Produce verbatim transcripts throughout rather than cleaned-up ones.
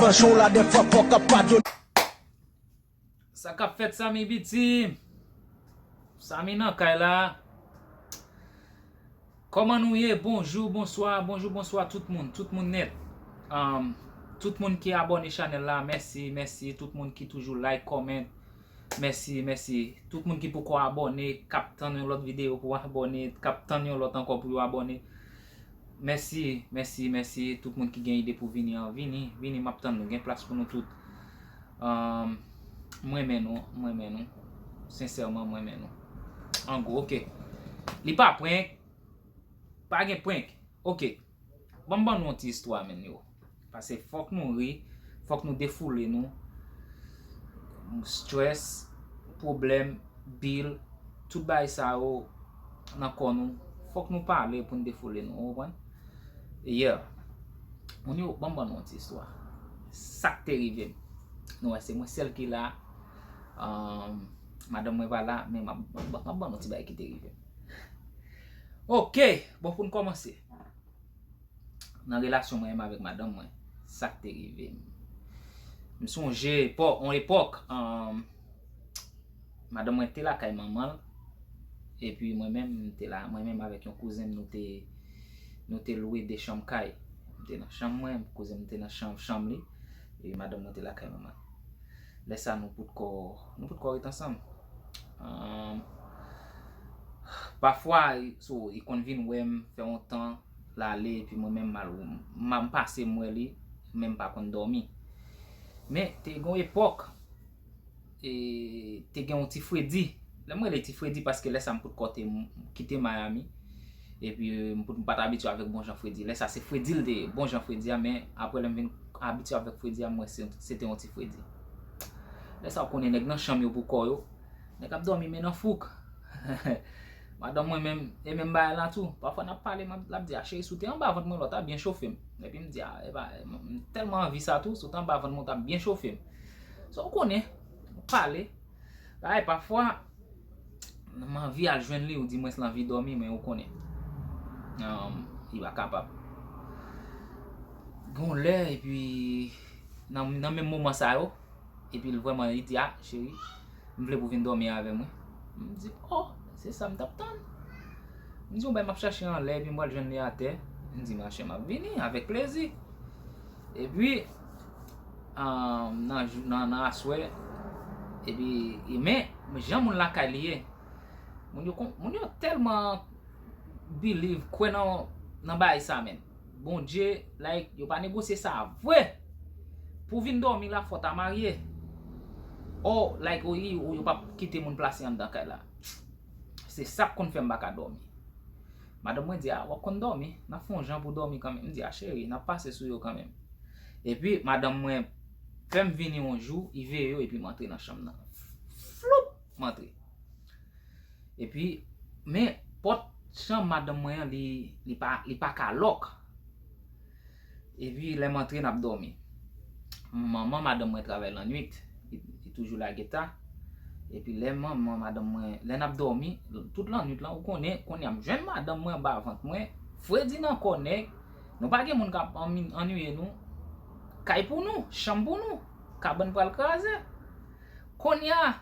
Manchon la de fwa fò k ap padone. Sa k ap fèt, Samy Biti? Samy nan kay la. Kòman nou ye? Bonjou, bonswa, bonjou, bonswa tout moun, tout moun nèt. Um, tout moun ki abòne chanèl la, mèsi, mèsi. Tout moun ki toujou like, comment, mèsi, mèsi. Tout moun ki poko abòne, k ap tann yon lòt videyo pou abòne, k ap tann yon lòt ankò pou yo abòne. Mèsi, mèsi, mèsi. Tout moun ki gen ide pou vini an, vini, vini, m ap tann nou. Gen plas pou nou tout. Um, mwen renmen nou, mwen renmen nou. Sensèman, mwen renmen nou. An gwo, oke. Li pa prank, pa gen prank. Oke. Ban m ban nou yon ti istwa, menn yo. Paske fòk nou ri, fòk nou defoule nou. Strès, pwoblèm, bil, tout bagay sa yo nan kò nou. Fòk nou pale pou n defoule nou, ou konprann? Yeah. Moun yo, ban m ban nou yon ti istwa. Sa k te rive m. Nou wè, se mwen sèl ki la. Um, madanm mwen pa la, men m ap, m ap, m ap ban nou ti bagay ki te rive m. Oke, bon, pou n kòmanse. Nan relasyon mwen menm avèk madanm mwen, sa k te rive m. M sonje epò-, yon epòk, um, madanm mwen te lakay manman l, epi mwen menm, m te la, mwen menm avèk yon kouzen m, nou te, nou te lwe de chanm kay. M te nan chanm mwen, kouzen m te nan chanm, chanm li, epi madanm mwen te lakay manman l. Lè sa, nou potkò, nou potkò ret ansanm. Um, pafwa, so, li konn vin wè m, fè yon tan, l ale, epi mwen menm, m al, m, m pase, m wè li, men m pa konn dòmi. Men, te gen yon epòk, e, te gen yon ti fredi. Lè m rele ti fredi, paske lè sa m potkò te m-, kite Miami. Epi, e, m pot-, m pa t abitye avèk bon jan fredi. Lè sa, se fredi l te ye, bon jan fredi a, men apre lè m vin abitye avèk fredi a, m wè se, se te yon ti fredi. Lè sa, ou konnen nèg nan chanm yo pou kò yo. Nèg ap dòmi men nan fouk. Madanm mwen menm, e menm bagay la tou. Pafwa n ap pale, m ap, l ap di, "A, cheri, si w te anba vant mwen la, w ta byen chofe m." Epi m di, "A, e pa, m, m tèlman anvi sa tou, si w te anba vant mwen, w ta byen chofe m." So, ou konnen, nou pale. Bagay, pafwa, m anvi al jwenn li, ou di mwens l anvi dòmi, men ou konnen. Um, li pa kapab. Gon lè, epi nan, nan menm moman sa yo, epi l vrèman, li di, "A, cheri, m vle pou w vin dòmi avè mwen." M di, "O, se sa m t ap tann." M di, "Yon bagay m ap chache anlè, epi m pral jwenn li atè." M di, "Machè, m ap vini, avèk plezi." Epi, ah, nan jou, nan, nan aswè, epi, e men, jan moun lakay li ye, moun yo kon-, moun yo tèlman believe, kwè nan, nan bagay sa, menm. Bondye, like, yo pa negosye sa vre. Pou w vin dòmi la, fò w ta marye. Or, like, ou, ou, yo p ap kite moun plase anndan kay la. Se sa k konn fè m pa ka dòmi. Madanm mwen di, "A, w ap konn dòmi, n ap fè yon jan pou w dòmi kanmenm." M di, "A, cheri, n ap pase sou yo kanmenm." Epi, madanm mwen fè m vini yon jou, li veye yo, epi m antre nan chanm nan. Floup! M antre. Epi, men pòt chanm madanm mwen an, li, li pa, li pa ka lòk. Epi, lè m antre, n ap dòmi. Manman madanm mwen travay lannwit. Li, li toujou lage ta. Epi, lè manman madanm mwen, lè n ap dòmi, tout lannwit lan, ou konnen, kounye a m jwenn madanm mwen anba vant mwen, fredi nan kò nèg, nou pa gen moun k ap anmi-, annuiye nou. Kay pou nou, chanm pou nou, kabann pral kraze. Kounye a,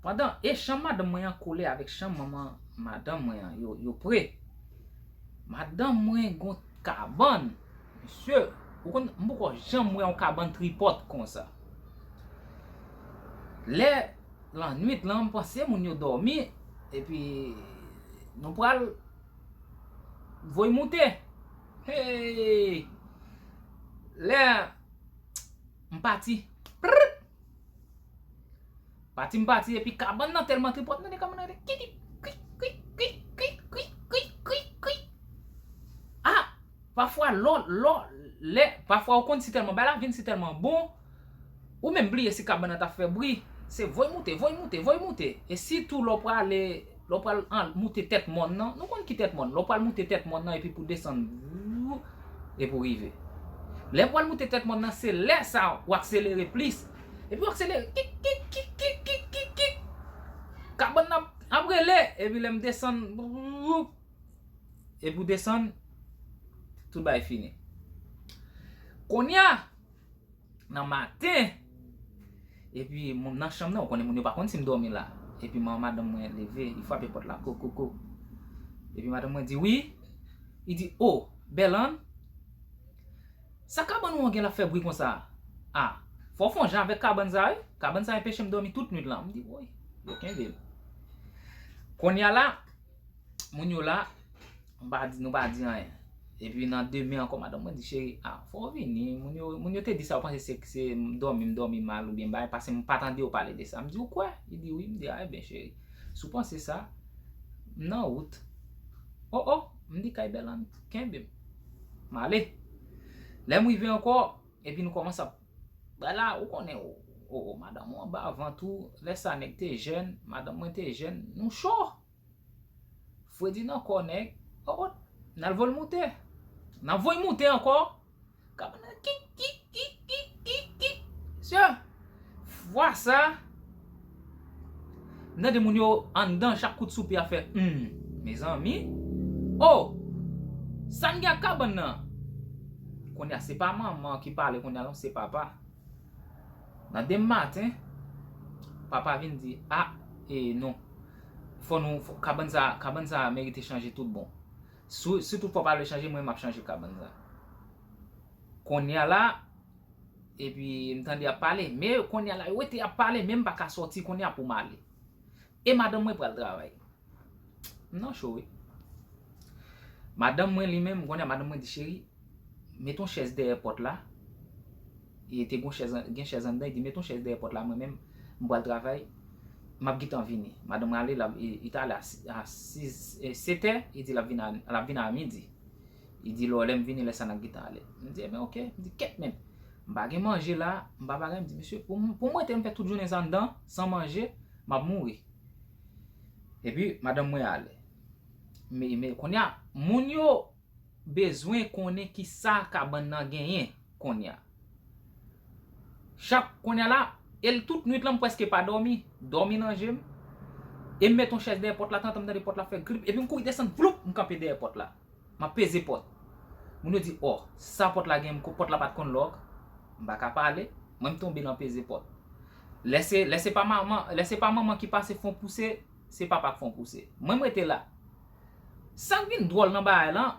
pandan, e chanm madanm mwen an kole avèk chanm manman madanm mwen an, yo, yo pre. Madanm mwen gon kabann. Mesye, ou konn, m poko janm wè yon kabann tripòt konsa. Lè lannwit lan, m panse moun yo dòmi, epi nou pral voye moute. Hey! Lè m pati. Prrrt! Pati m pati, epi kabann nan tèlman tripòt, m tande kabann nan rele kikik, kik, kik, kik. Ah! Pafwa, lò, lò, lè, pafwa ou konn si tèlman, bagay la vin si tèlman bon, ou menm bliye si kabann nan t ap fè bri. Se voye moute, voye moute, voye moute. E sitou lè w prale, lè w pral an-, moute tèt mòn nan, nou konn ki tèt mòn, lè w pral moute tèt mòn nan epi pou desann, epi w rive. Lè w pral moute tèt mòn nan, se lè sa w akselere plis. Epi w akselere, kik, kik, kik. Kabann nan ap rele, epi lè m desann, epi w desann, tout bagay fini. Kounye a, nan maten. Epi moun nan chanm nan, ou konnen moun yo pa konn si m dòmi la. Epi manman madanm mwen leve, li frape pòt la, ko, ko, ko. Epi madanm mwen di, "Wi." Li di, "O, Bèlann, sa kabann ou an gen l ap fè bri konsa a? A, fò w fè yon jan avèk kabann sa a, wi. Kabann sa a enpeche m dòmi tout nwit lan." M di, "Woy, yo kenbe m." Kounye a la, moun yo la, m pa di, nou pa di anyen. Epi nan demen ankò, madanm mwen di, "Cheri, a, fò w vini." Moun yo, moun yo te di sa, yo panse se, se m dòmi, m dòmi mal oubyen bagay, paske m pa tande yo pale de sa. M di, "Ou kwè?" Li di, "Wi." M di, "A, ebyen, cheri, si w panse sa, m nan wout." O, o, m di, "Kay Bèlann, kenbe m." M ale. Lè m rive ankò, epi nou kòmanse ap, bagay la, ou konnen, o, o, o, madanm ou anba vant ou, lè sa nèg te jèn, madanm mwen te jèn, nou cho. Fredi nan kò nèg, o, o, n al voye l moute. N ap voye l moute ankò. Kabann nan kik, kik, kik, kik, kik, kik. Sè, fwa sa, m tande moun yo anndan, chak kout soupil ap fè, hmm, mezanmi. O, sa n gen ak kabann nan? Kounye a, se pa manman ki pale, kounye a, non, se papa. Nan demen maten, papa vin di, a, e non, fò nou, fò, kabann sa, kabann sa merite chanje tout bon. Si, si tout fwa pa vle chanje, mwen, m ap chanje kabann sa. Kounye a la, epi m tande y ap pale, men kounye a la, yo rete y ap pale, men m pa ka sòti kounye a pou m ale. E madanm mwen pral travay. M nan cho, wi. Madanm mwen li menm, kounye a madanm mwen di, "Cheri, met yon chèz dèyè pòt la." E te gon chèz, gen chèz anndan, li di, "Met yon chèz dèyè pòt la, mwen menm, m pral travay, m ap gentan vini." Madanm mwen ale, l ap, e, li t ale a si, a sis, e, setè, li di l ap vin a, l ap vin a midi. Li di, "Lò, lè m vini, lè sa n ap gentan ale." M di, "Ebyen, oke." M di, "Kèt menm, m pa gen manje la, m pa bagay." M di, "Mesye, pou m, pou m rete m fè tout jounen sa anndan, san manje, m ap mouri." Epi, madanm mwen ale. Men, men, kounye a, moun yo bezwen konnen ki sa kabann nan genyen kounye a. Chak kounye a la, e l tout nwit lan m prèske pa dòmi, dòmi nan je m. E m met yon chèz dèyè pòt la, tantan m tande pòt la fè grip, epi m kouri desann, vloup, m kanpe dèyè pòt la. M ap peze pòt. Moun yo di, "O, sa pòt la gen, pòt la pa t konn lòk." M pa ka pale, mwen m tonbe nan peze pòt. Lè se, lè se pa manman, lè se pa manman ki pase fè yon pouse, se papa k fè yon pouse. Mwen m rete la. Sa k vin dwòl nan bagay lan,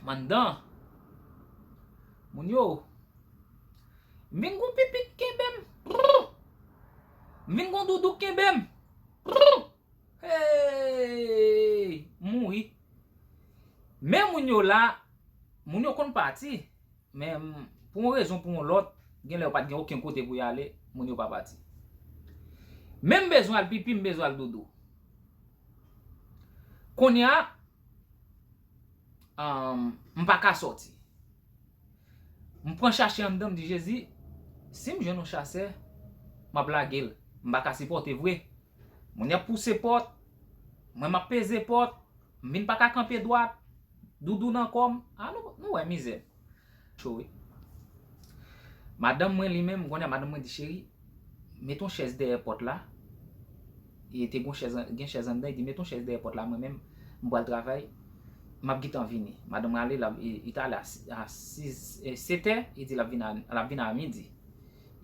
m anndan, moun yo, m vin gon pipi k kenbe m. M vin gon doudou k kenbe m. Hey! M mouri. Men moun yo la, moun yo konn pati, men pou yon rezon, pou yon lòt, gen lè yo pa t gen okenn kote pou y ale, moun yo pa pati. Men m bezwen al pipi, m bezwen al doudou. Kounye a, um, m pa ka sòti. M pran chache anndan, m di, "Jezi, si m jwenn yon chasè, m ap lage l. M pa ka sipòte vre." Moun y ap pouse pòt, mwen m ap peze pòt, m vin pa ka kanpe dwat, doudou nan kò m. A, nou, nou wè mizè. Cho, wi. Madanm mwen li menm, kounye a madanm mwen di, "Cheri, met yon chèz dèyè pòt la." E te gon chèz, gen chèz anndan, li di, "Met yon chèz dèyè pòt la, mwen menm, m pral travay, m ap gentan vini." Madanm mwen ale, l ap, li, li t ale a si, a sis, e, setè, li di l ap vin a, l ap vin a midi.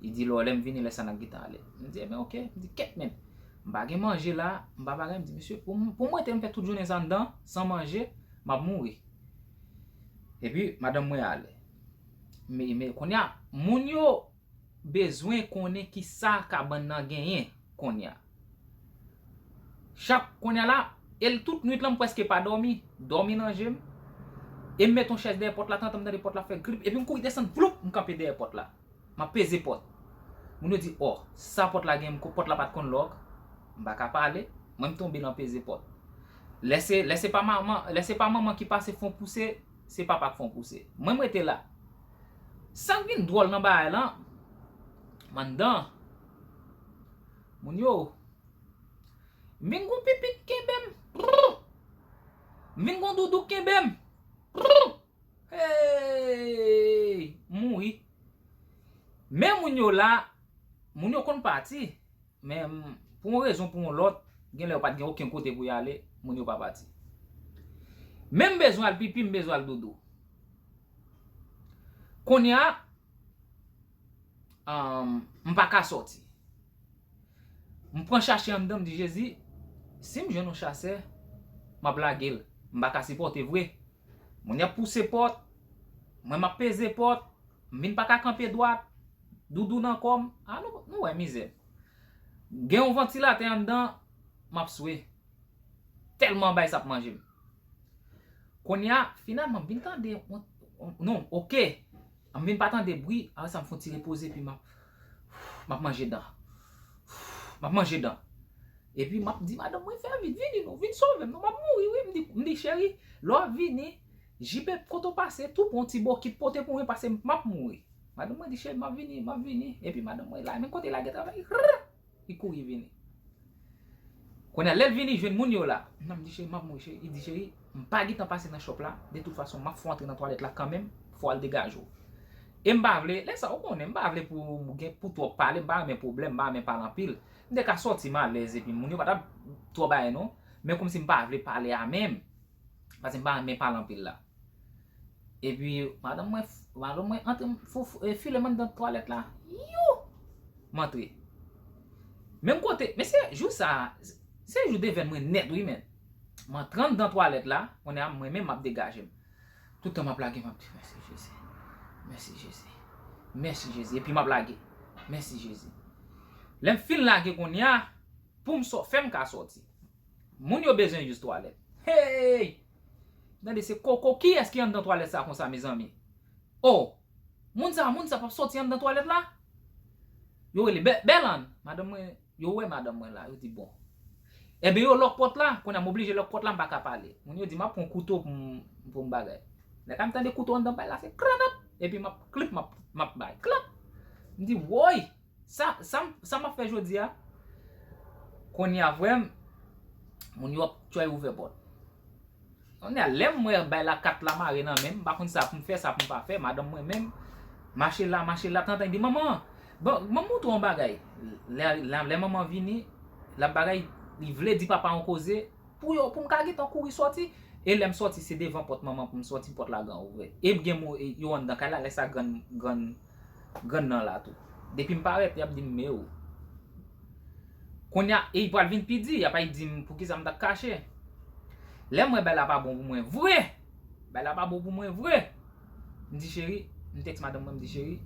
Li di, "Lò, lè m vini, lè sa n ap gentan ale." M di, "Ebyen, oke." M di, "Kèt menm, m pa gen manje la, m pa bagay." M di, "Mesye, pou m, pou m rete m fè tout jounen sa anndan, san manje, m ap mouri." Epi, madanm mwen ale. Men, men, kounye a, moun yo bezwen konnen ki sa kabann nan genyen kounye a. Chak kounye a la, e l tout nwit lan m prèske pa dòmi, dòmi nan je m. E m met yon chèz dèyè pòt la, tantan m tande pòt la fè grip, epi m kouri desann, vloup, m kanpe dèyè pòt la. M ap peze pòt. Moun yo di, "O, sa pòt la gen, pòt la pa t konn lòk." M pa ka pale, mwen m tonbe nan peze pòt. Lè se, lè se pa manman, lè se pa manman ki pase fè yon pouse, se papa k fè yon pouse. Mwen m rete la. Sa k vin dwòl nan bagay lan, m anndan, moun yo, m vin gon pipi k kenbe m. M vin gon doudou k kenbe m. Hey! M mouri. Men moun yo la, moun yo konn pati, men pou yon rezon, pou yon lòt, gen lè yo pa t gen okenn kote pou y ale, moun yo pa pati. Men m bezwen al pipi, m bezwen al doudou. Kounye a, um, m pa ka sòti. M pran chache anndan, m di, Jezi, si m jwenn yon chasè, m ap lage l. M pa ka sipòte vre. Moun y ap pouse pòt, mwen m ap peze pòt, m vin pa ka kanpe dwat, doudou nan kò m. A, nou, nou wè mizè. Gen yon vantilatè anndan, m ap swe. Tèlman bay sa ap manje m. Kounye a, finalman, m vin tande, yon- yon- non, oke. M vin pa tande bri, apre sa m fè yon ti repoze, epi m ap, m ap manje dan. M ap manje dan. Epi m ap di madanm mwen, fè vit, vini non, vin sove m non, m ap mouri wi. M di, m di, cheri, lè w ap vini, jipe kote w pase, tou pran yon ti bokit pote pou mwen, pase m ap mouri. Madanm mwen di, cheri, m ap vini, m ap vini. Epi madanm mwen la, men kote l lage travay, rrr, li kouri vini. Kounye a, lè l vini, jwenn moun yo la. M di, cheri, m ap mouri, cheri. Li di, cheri, m pa gentan pase nan shop la. De tout fason, m ap fè w antre nan twalèt la kanmenm. Fò w al degaje w. E m pa vle, lè sa, ou konnen, m pa vle pou gen, pou twòp pale, m pa renmen pwoblèm, m pa renmen pale anpil. M te ka sòti, m alèz, epi moun yo pa t ap twò bagay, non. Men kòmsi m pa vle pale a menm. Paske m pa renmen pale anpil la. Epi, madanm mwen, madanm mwen antre, fou, fou, e, file m anndan twalèt la. Yo! M antre. Menm kote, mesye, jou sa, se jou devèn mwen nèt, wi, men. M antre anndan twalèt la, kounye a, mwen menm, m ap degaje m. Tout tan m ap lage, m ap di, mèsi, Jezi. Mèsi, Jezi. Mèsi, Jezi. Epi m ap lage. Mèsi, Jezi. Lè m fin lage kounye a, pou m sò, fè m ka sòti. Moun yo bezwen jis twalèt. Hey! Tande se koko. Kiyès ki anndan twalèt sa konsa, mezanmi? Oh! Moun sa, moun sa p ap sòti anndan twalèt la? Yo rele Bè-, Bèlann. Madanm mwen, yo wè madanm mwen la, yo di, bon. Ebyen, yo lòk pòt la, kounye a m oblije lòk pòt la, m pa ka pale. Moun yo di, m ap pran kouto pou m, pou m bagay. Lè ka m tande kouto anndan bay la, se kradap! Epi m ap klip, m ap, m ap bay. Klap! M di, woy! Sa, sa, m- sa m ap fè jodi a? Kounye a, frè m, moun yo ap try ouvè pòt. Kounye a, lè m wè bay la kat la mare nan men m, m pa konn sa pou m fè, sa pou m pa fè, madanm mwen menm, mache la, mache la, tantan di, manman, bon, ban m montre w yon bagay. Lè, lè, lè manman vini, l ap bagay, li vle di papa yon koze, pou yo, pou m ka gentan kouri sòti. E lè m sòti, se devan pòt manman pou m sòti, pòt la gen ouvè. E m gen mo, e yo anndan kay la, lè sa grann, grann, grann nan la tou. Depi m parèt, y ap di m, men o. Kounye a, e y pral vin pi di, y ap ay di m poukisa m t ap kache. Lè m wè bay la pa bon pou mwen vre, bay la pa bon pou mwen vre, m di, cheri, m tèks madanm mwen, m di, cheri,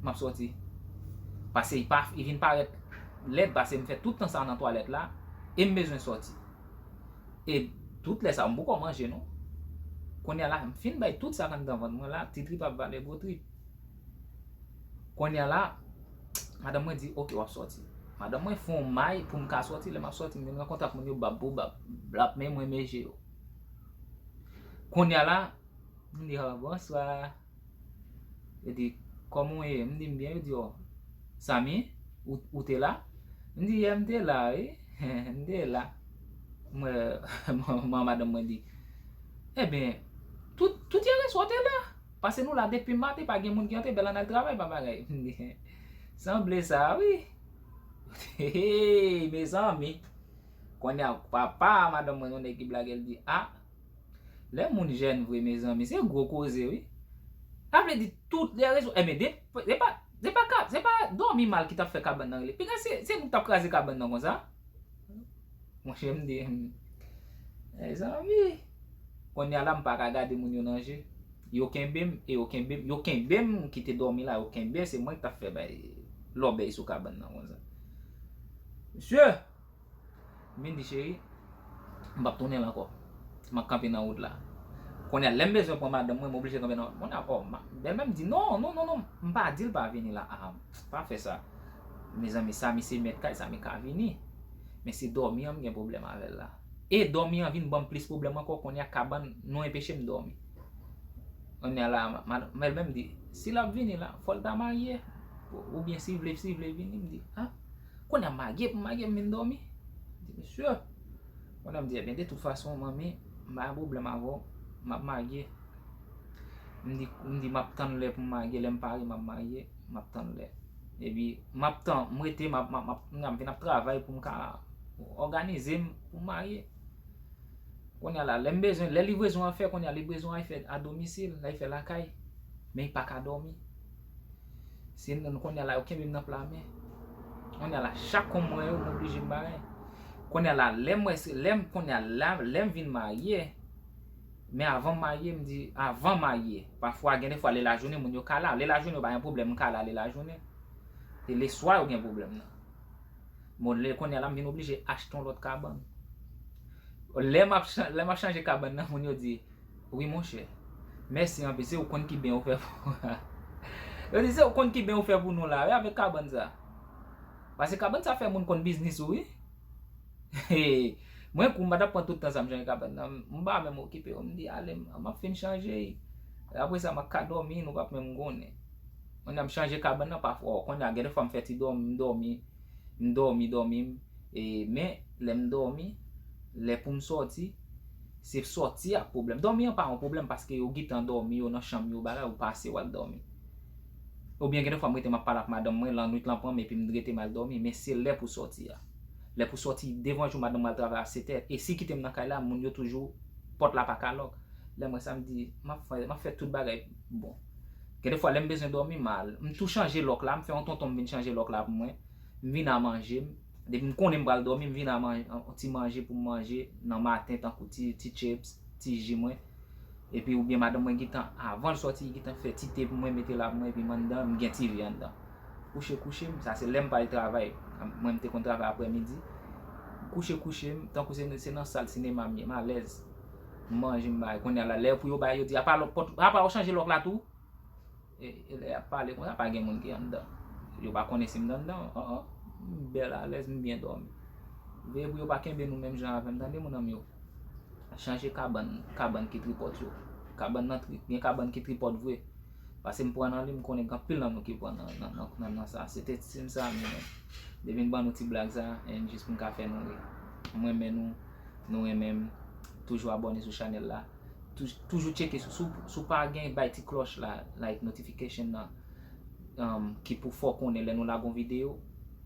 m ap sòti. Pase y pa, y vin parèt lèd, pase m fè tout tan sa nan twalèt la, e m bezwen sòti. E tout lè sa, m poko manje, non. Kounye a la, m fin bay tout sa k anndan vant mwen la, ti trip ap vale gwo trip. Kounye a la, madanm mwen di, oke, w ap sòti. Madanm mwen fè yon may pou m ka sòti, lè m ap sòti, m vin rankontre ak moun yo, bab pou bab, blap, men mwen meje yo. Kounye a la, m di, oh, bonswa. Yo di, kòman w ye? M di, m byen. Yo di, oh, Samy, ou, ou te la? M di, yè, m te la, wi. M te la. Mwen, man madanm mwen di, ebyen, tout, tout yè resò te la. Pase nou la depi maten, pa gen moun ki antre, Bèlann al travay, pa bagay. M di, sanble sa, wi. Hey, mezanmi. Kounye a, papa, madanm mwen, yon nèg ki blage, l di, a, lè moun jèn vre, mezanmi, se gwo koze, wi. Sa vle di tout lè rezon. Ebyen, de, de pa, de pa ka, se pa dòmi mal ki t ap fè kabann nan rele. Piga se, se nou k t ap kraze kabann nan konsa. Monchè, m di, hmm, mezanmi. Kounye a la, m pa ka gade moun yo nan je. Yo kenbe m, e yo kenbe m, yo kenbe m, ki te dòmi la, yo kenbe, se mwen ki t ap fè bay lòbèy sou kabann nan konsa. Mesye! M vin di, cheri, m p ap tounen la ankò. M ap kanpe nan wout la. Kounye a, lè m bezwen pran madanm mwen, m oblije kanpe nan wout. Kounye a, oh, ma- bèlmè m di, non, non, non, non, m pa di l pa vini la. A, pa fè sa. Mezanmi, Samy se mèt kay, Samy ka vini. Men se dòmi an m gen pwoblèm avè l la. E dòmi an vin ban m plis pwoblèm ankò, kounye a kabann nou enpeche m dòmi. Kounye a la, ma- madanm, bèlmè m di, si l ap vini la, fò l ta marye. Oubyen si l vle, si l vle vini, m di, a, kounye a m marye, pou m marye, m vin dòmi. M di, mesye. Kounye a m di, ebyen, de tout fason, manmi, m pa gen pwoblèm avè w, m ap marye. M di, m di, m ap tann lè pou m marye, lè m pare, m ap marye, m ap tann lè. Epi, m ap tan, m rete, m ap, m ap, m ap, m vin ap travay pou m ka òganize m pou m marye. Kounye a la, lè m bezwen, lè livrezon an fè, kounye a livrezon an fè a domisil, l fè lakay. Men l pa ka dòmi. Se nan kounye a la yo kenbe m nan pla men. Kounye a la, chak kòb mwen yo, m oblije m bagay. Kounye a la, lè m wè se, lè m, kounye a la, lè m vin marye, men avan m marye, m di, avan m marye, pafwa, gen de fwa, lè lajounen, moun yo ka la. Lè lajounen, yo pa gen pwoblèm, m ka la lè lajounen. Se leswa yo gen pwoblèm nan. Bon, lè kounye a la, m vin oblije achte yon lòt kabann. Lè m ap chan-, lè m ap chanje kabann nan, moun yo di, wi, monchè, mèsi anpil, se ou konn ki ben ou fè pou. Yo di, se ou konn ki ben ou fè pou nou la, wi, avèk kabann sa. Paske kabann sa fè moun konn biznis ou, wi. Mwen, kou m pa t ap pran tout tan sa m chanje kabann nan, m pa menm okipe yo, m di, ale, m, m ap fin chanje. Apre sa, m ap ka dòmi, nou p ap menm konnen. Kounye a m chanje kabann nan, pafwa, kounye a, gen de fwa m fè ti dòmi, m dòmi, m dòmi, dòmi, m, e, men, lè m dòmi, lè pou m sòti, se sòti a k pwoblèm. Dòmi an pa yon pwoblèm, paske yo gentan dòmi, yo nan chanm yo, bagay, ou pase, w al dòmi. Oubyen gen de fwa m rete m ap pale ak madanm mwen, lannwit lan pran m epi m rete m al dòmi, men se lè pou sòti a. Lè pou sòti, devan jou madanm mwen al travay a sèt è, e si kite m nan kay la, moun yo toujou, pòt la pa ka lòk. Lè m wè sa, m di, m ap fè, m ap fè tout bagay bon. Gen de fwa, lè m bezwen dòmi, m al. M tou chanje lòk la, m fè yon tonton m vin chanje lòk la pou mwen. M vin a manje m. Depi m konnen m pral dòmi, m vin a manje, yon ti manje pou m manje nan maten, tankou ti, ti chips, ti ji mwen. Epi oubyen madanm mwen gentan, avan l sòti, li gentan fè ti te pou mwen, mete la pou mwen, epi m anndan, m gen T V anndan. Kouche, kouche m, sa se lè m pa al travay. Mwen, m te konn travay aprèmidi. Kouche, kouche m, tankou se, se nan sal sinema m ye, m alèz. M manje, m bay. Kounye a la, lè pou yo bay, yo di, apa lòt pòt, apa ou chanje lòk la tou? E, e lè y ap pale konsa, pa gen moun ki anndan. Yo pa konnen si m nan anndan. Oh, oh. M bèl alèz, m byen dòmi. Veye pou yo pa kenbe nou menm jan avè m, tande, mon ami yo. Chanje kabann, kabann ki tripòt yo. Kabann nan tri-, gen kabann ki tripòt vre. Paske m pran nan li, m konnen gen anpil nan nou ki pran nan, nan, nan, nan, nan sa. Se te ti m sa, men depi m ban nou ti blag sa, and jis pou m ka fè nou ri. M renmen nou, nou renmen m. Toujou abòne sou chanèl la. Tou-, toujou tcheke si, si, si w pa gen, bay ti klòch la, like notification nan, um, ki pou fè w konnen lè nou lage yon videyo.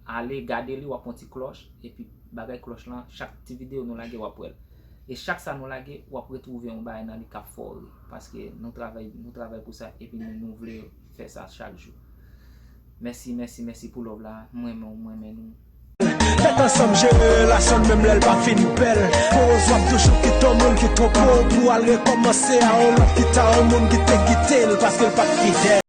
Ale gade li, w ap wè yon ti klòch, epi bagay klòch lan, chak ti videyo nou lage, w ap wè l. E chak sa nou lage, w ap retwouve yon bagay nan li k ap fè w ri. Paske nou travay, nou travay pou sa, epi nou, nou vle fè sa chak jou. Mèsi, mèsi, mèsi pou love la. M renmen w, m renmen nou. Mèt ansanm jere relasyon n menm lè l pa fin bèl. Poz w ap toujou kite yon moun ki twonpe w pou al rekòmanse a yon lòt ki ta yon moun ki te kite l paske l pa t fidèl.